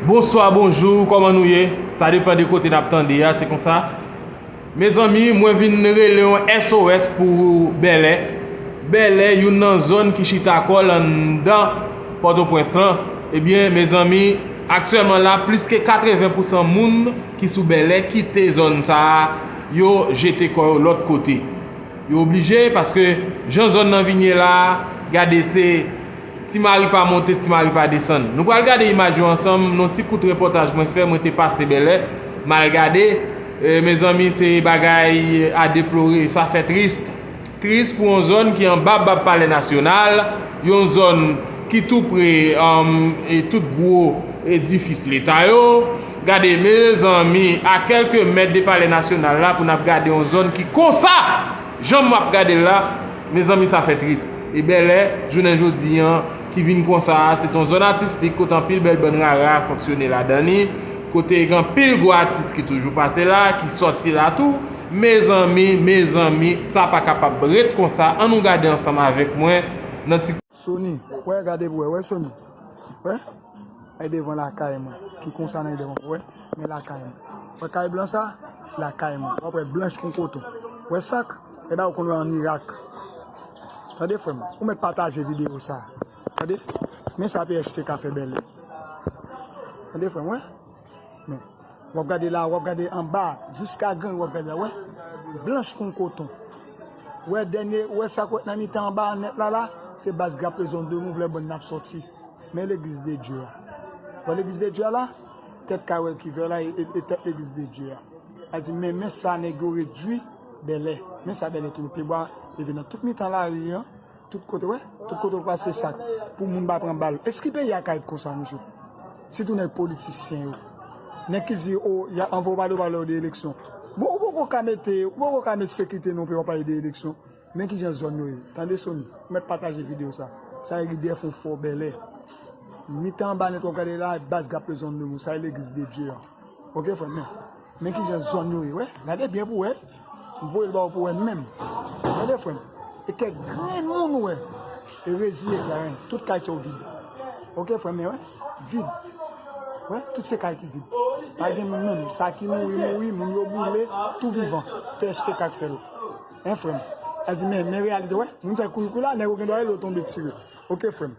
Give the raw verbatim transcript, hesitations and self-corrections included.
Bonswa, bonjou, kòman nou ye? Sa depann de kote n ap tande a, se konsa. Mezanmi, mwen vin rele yon S O S pou Bèlè. Bèlè, youn nan zòn ki chita kò l anndan Pòtoprens lan. Ebyen, mezanmi, aktyèlman la, plis ke katreven pousan moun ki sou Bèlè kite zòn sa a, yo jete kò yo lòt kote. Yo oblije, paske jan zòn nan vin ye la a, gade, se Ti mari pa monte, ti mari pa desann. Nou pral gade imaj yo ansanm, nan ti kout repòtaj mwen fè, mwen te pase Bèlè, m al gade, e, mezanmi, se bagay a deplore, sa fè tris. Tris pou yon zòn ki anba bab Palè Nasyonal, yon zòn ki tou pre, um, e tout gwo edifis Leta yo. Gade, mezanmi, a kèlke mèt de Palè Nasyonal la, pou n ap gade yon zòn ki konsa! Jan m ap gade l la, mezanmi, sa fè tris. E Bèlè, jounen jodi an, ki vin konsa a, se t on zòn atistik kote anpil bèl bann rara fonksyone ladan li, kote gen anpil gwo atis ki toujou pase la, ki sòti la tou. Mezanmi, mezanmi, sa pa kapab ret konsa. Ann nou gade ansanm avèk mwen nan ti Sony, wè, gade pou wè, wè Sony. Wè? Ay devan lakay mwen. Ki konsa nan devan pou wè? Men lakay mwen. Wè kay blan sa? Lakay mwen. W ap wè blanch kon koton. Wè sak? E ba ou konn wè ann Irak. Tande frè m, ou mèt pataje videyo sa. Tande? Men sa P S T ka fè Bèlè. Tande frè m, wè? Men, w ap gade la, w ap gade anba, jiska gran, w ap gade la, wè. Blanch kon koton. Wè dènye, wè sa k wè nan mitan anba nèt la la, se baz graplezon de mouvlè bann n ap sòti. Men legliz de Dye a. Wè legliz de Dye a la, tèt kay wè ki vè la, e, e, e tèt legliz de Dye a. A di, men, men sa nèg yo redwi Bèlè. Men sa Bèlè tou, pyebwa leve nan tout mitan lari an. Tout kote, wè, tout kote w pase sa pou moun pa pran bal. Èske peyi a ka ret konsa, mesye? Sitou nèg politisyen yo. Nèg ki di, o, y a anvo pale, pale de eleksyon. Bon, ou poko ka mete, ou poko ka mete sekirite nan yon peyi w ap pale de eleksyon. Men kijan zòn yo ye. Tande Sony, ou mèt pataje videyo sa. Sa e ridè fon fò Bèlè. Mitan anba nèt w ap gade la, baz graplezon de moun. Sa e legliz de Dye an. Oke, frè m, men. Men kijan zòn yo ye, wè. Gade byen pou wè. M voye l ba w pou wè menm. Gade, frè m. E kèk grenn moun ou wè. E reziye, gade. Tout kay sa yo vid. Oke, frè m, men, wè. Vid. Wè, tout se kay ki vid. Pa gen moun menm. Sa ki mouri, mouri. Moun yo boule. Tou vivan. P S T K k fè l. Hein, frè m. Sa di, men, men reyalite, wè. Moun sa kouri, kouri la, nèg yo gen dwa rele yo tonbe tire. Oke, frè m.